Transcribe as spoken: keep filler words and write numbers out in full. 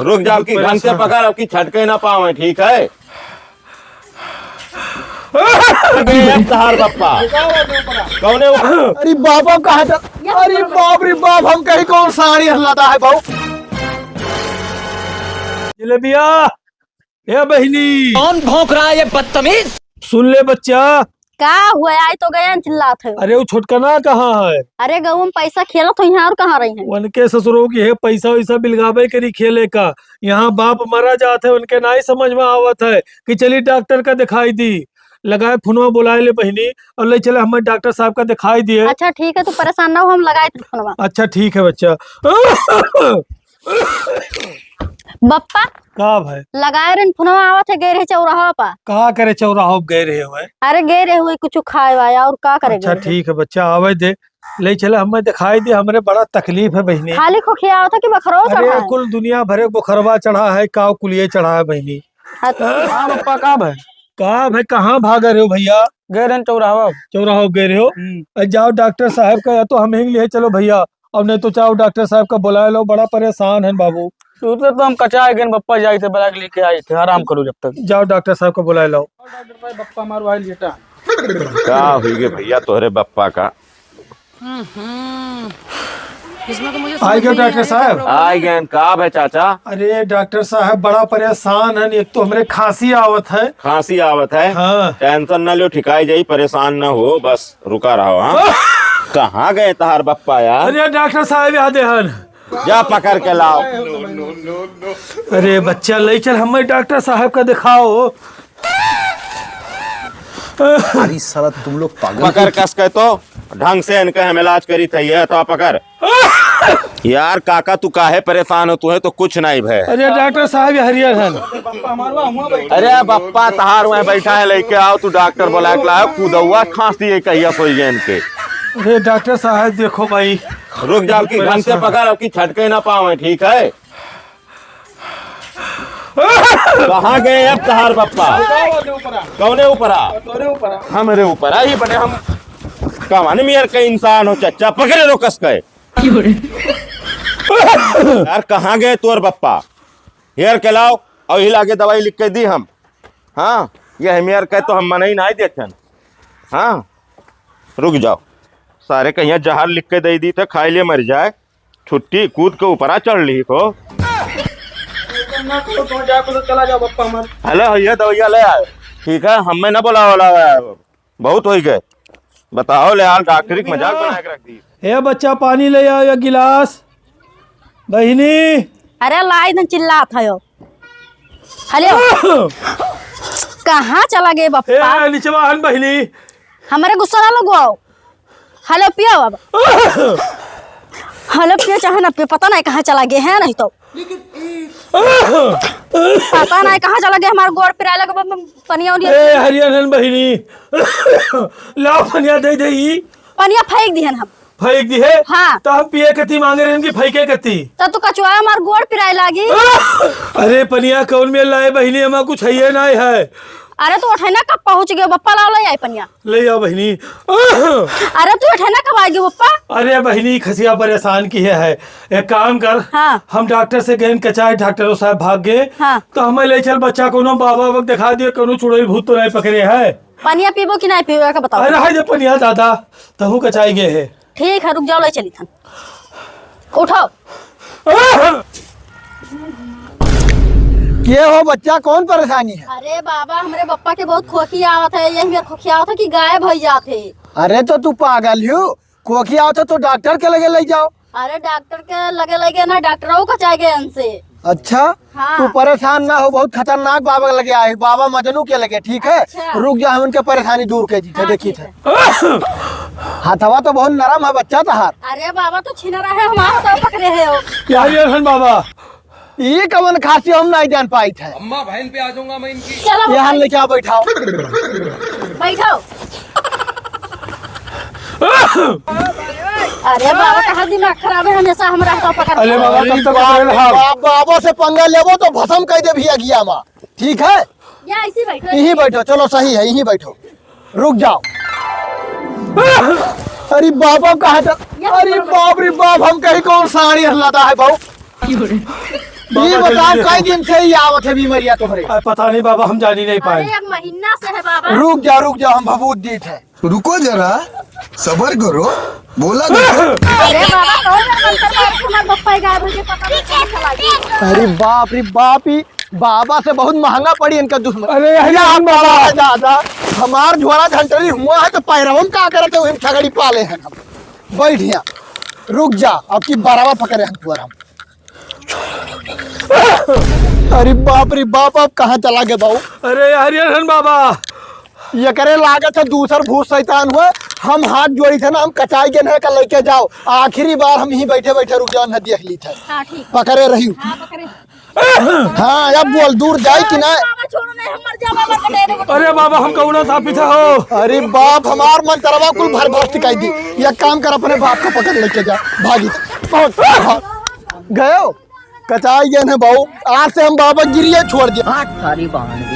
रुक जाओ कि ढंग से पकड़, अब की छटके ना पावे, ठीक है? अबे, अब तहार बप्पा। कौने उ- अरे बाप, अब कहाँ था? अरे बाप रे बाप, हम कहीं कौन साड़ी हल्लाता है बाबू? जलेबिया, ए बहिनी। कौन भौंक रहा है ये बदतमीज? सुन ले बच्चा। का हुआ? आए तो गए चिल्लात है। अरे वो छोटकना कहाँ है? अरे गऊ में पैसा खेलत हो यहाँ और कहाँ रही है? उनके ससुरों की है पैसा वैसा बिलगावे करी खेले का। यहाँ बाप मरा जात है, उनके नाई समझ में आवत है कि चली डॉक्टर का दिखाई दी। लगाए फोनवा, बुलाए ले बहिनी और ले चले हमें डॉक्टर साहब का दिखाई दिए। अच्छा ठीक है, तू परेशान ना हो, हम लगाए थे फोनवा। अच्छा ठीक है बच्चा। बप्पा। का भाई? लगाए रहे फोनवा, आवत है, गए रहे चौराहा पा। का करे चौराहा पे गए रहे हुए? अरे गए रहे हुए कुछ खाए वाए, और का करे अच्छा गए रहे? ठीक है बच्चा, आवे दे, ले चले हमें दिखाई दे, हमरे बड़ा तकलीफ है बहिनी। खाली खोखिया आवत है कि बखरो अरे चढ़ा है? कुल दुनिया भरे बोखरवा चढ़ा है, काव कुलिये चढ़ा है बहिनी। अच्छा। हाँ पप्पा, का भाई? का भाई, कहाँ भाग रहे हो भैया? गए रहन चौराहा। चौराहा गए रहे हो? हम्म। अ, जाओ डॉक्टर साहब का, या तो हम ही लिए चलो भैया, अब नहीं तो चाहो डॉक्टर साहब का बुलाए लो, बड़ा परेशान है बाबू। तू तो, तो हम कचाए गए बप्पा, जाए थे बुला के लेके आए थे, आराम करो जब तक। जाओ डॉक्टर साहब का बुलाए लो। डॉक्टर साहब, बप्पा हमार वाइल बेटा। का हुई गे भैया तोहरे बप्पा का? हम्म, इसमें तो मुझे समझ नहीं आ रहा है क्या प्रॉब्लम है। आ गए डॉक्टर साहब। आ गए, का है चाचा? अरे डॉक्टर साहब, बड़ा परेशान है, एक तो हमरे खांसी आवत है। खांसी आवत है? हाँ। टेंशन ना लो, ठिकाई जाई, परेशान ना हो, बस रुका रहो। हाँ। कहाँ गए तहार बप्पा यार? अरे डॉक्टर साहब, यहाँ देहन। जा पकड़ के लाओ। अरे बच्चा, ले चल हमें डॉक्टर साहब का दिखाओ। अरे साला, तुम लोग पागल पकड़ हो? कस के तो ढंग से इनका हम इलाज करी थे, ये तो पकड़। यार काका, तू काहे परेशान हो? तुहे तो कुछ नहीं भय। अरे डॉक्टर साहब, ये हरियर है। अरे बप्पा, तहार वहाँ बैठा है, लेके आओ, तू डॉक्टर बुला के लाओ। कुदौआ खांसी है, कहिया सोई गए इनके। अरे डॉक्टर साहब, देखो भाई। रुक जाओ कि ढंग से पकड़, अब की छटके ना पावे, ठीक है? कहाँ गए अब तहार बप्पा? कौने ऊपरा? हमरे ऊपरा। ये बने हम कमाने में यार कई इंसान हो चच्चा, पकड़े लो कस के। यार कहाँ गए तोर बप्पा? हेर के लाओ और ही लागे दवाई लिख के दी हम। हाँ, ये हम यार कहे तो हम मना ही ना देथन। हाँ, रुक जाओ, सारे कहिया जहर लिख के दे दी थे, खाए लिए मर जाए। छुट्टी कूद के ऊपरा चढ़ ली को। ना करो, तुम जा करो, चला जाओ बप्पा हमारे। हेलो, ये दवाइया ले आए। ठीक है, हमें ना बोला वाला है, बहुत हो गए। बताओ ले, हाल डॉक्टरी के मजाक बना के रख दी। ए बच्चा, पानी ले आओ एक गिलास। बहिनी। अरे लाई, चिल्लात है। हेलो। कहाँ चला गए बप्पा? ए, नीचे वाहन बहिनी। हमरे गुस्सा ना लगवाओ। हेलो, पियो अब। हेलो, पियो चाहे ना पियो, पता नहीं कहाँ चला गए हैं, नहीं तो। पता नहीं कहाँ चला गए, हमारे गोड़ पिराए लगे, ब-, ब-, पनिया उनिया। ए, हरियर हन बहिनी। लाओ, पनिया दे दे ई। पनिया फेंक दिहन हम। फेंक दी है? हाँ। तो हम पिए कती मांगे रहन की फेंके कती? तो तू कचुआ हमार गोड़ पिराए लागी। अरे पनिया कौन में लाए बहिनी, हमार कुछ है ना है। अरे तू उठे ना, कब पहुँच गयो बप्पा, लाओ ले आई पनिया। ले आओ बहिनी। अरे तू उठे ना, कब आएगी बप्पा? अरे बहिनी, खसिया परेशान की है, है। एक काम कर, हाँ। हम डॉक्टर से गए कचाए, डॉक्टरों साहब भाग गए, हाँ। तो हमें ले चल बच्चा, कोनो बाबा वक्त दिखा दिए, कोनो चुड़ैल भूत तो नहीं पकड़े है। पनिया पीबो कि नहीं पीबो, का बताओ? अरे हाय रे पनिया दादा, तहू कचाई गए है। ठीक है, रुक जाओ, ले चली थन। उठाओ। के हो बच्चा, कौन परेशानी है? अरे बाबा, हमरे बप्पा के बहुत खोखी आवत है, यही में खोखी आवत है कि गायब हो जात है। अरे तो तू पागल हो, खोखी आवत है तो डॉक्टर के लगे ले जाओ। अरे डॉक्टर के लगे ले गए ना, डॉक्टरों को चाह गए इनसे। अच्छा, हाँ। तू परेशान ना हो, बहुत खतरनाक बाबा के लगे आए, बाबा मजनू के लगे, ठीक है? अच्छा। रुक जा, हम उनके परेशानी दूर कर दी थे, हाँ, देखी ठीक थे। है। हथवा तो बहुत नरम है बच्चा तहार। अरे बाबा, तो छीन रहा है, हमारा तो पकड़े है हो। क्या ये हन बाबा? ये कवन खासी हम नहीं जान पाई थे। अम्मा बहन पे आ जाऊंगा मैं इनकी। चलो ये हाल लेके आओ, बैठाओ। बैठाओ। अरे बाबा, कहाँ दिमाग खराब है, हमेशा हम रहता पकड़। अरे बाबा, कब तक पकड़े रहा? बाप, बाबा से पंगा लेबो तो भसम कर दे भैया गिया माँ, ठीक है? या इसी बैठो। यहीं बैठो, चलो सही है, यहीं बैठो। रुक जाओ। अरे बाप, अब कहाँ तक? या अरे बाप रे बाप, हम कहीं कौन साड़ी हल्लाता है बाबू? बाबा, ये बताओ, जल्दी कई देखो। दिन से ही आवत है बीमारियां तोहरे? अरे, पता नहीं बाबा, हम जानी नहीं पाए। अरे, एक महीना से है बाबा। रुक जा, रुक जा, हम भभूत दीत है। रुको जरा, सबर करो, बोला देखो। अरे बाबा, कौन है मंत्र मार के हमारे पप्पा के गायब हो गए, पता नहीं कहाँ चला गया। अरे बाप रे बाप, ई बाबा से बहुत महंगा पड़ी इनका दुश्मन। अरे, अरे, या हम बाबा। बाबा दादा, हमार झोरा झंटरी हुआ है तो पैरवा में का करत है, वही छगड़ी पाले हैं हम। बैठ यहाँ, रुक जा, अब की बराबर पकड़े हैं तोर हम। अरे बाप रे बाप, अब कहाँ चला गए बाबू? अरे हरिहरन बाबा। ये करे लागत है दूसर भूत शैतान हुआ। हम हाथ जोड़ी थे ना, हम कचाई के नहीं कर लेके जाओ। आखिरी बार हम यहीं बैठे बैठे रुक जाओ, नदी अहली थे। हाँ, ठीक। पकड़े रही। हाँ, पकड़े। हाँ, अब बोल, दूर जाए कि ना? बाबा, छोड़ो नहीं, हम मर जाओ, बाबा, पकड़े रहो। अरे बाबा, हम कौनो था पीछे हो। अरे बाप, हमार मंतरवा कुल भर भर सिखाई दी। ये काम कर, अपने बाप को पकड़ लेके जा, भागी। बहुत गयो। कचाई गए हैं बाबू, आज से हम बाबा गिरिए छोड़ दिया। हाथ थारी बांध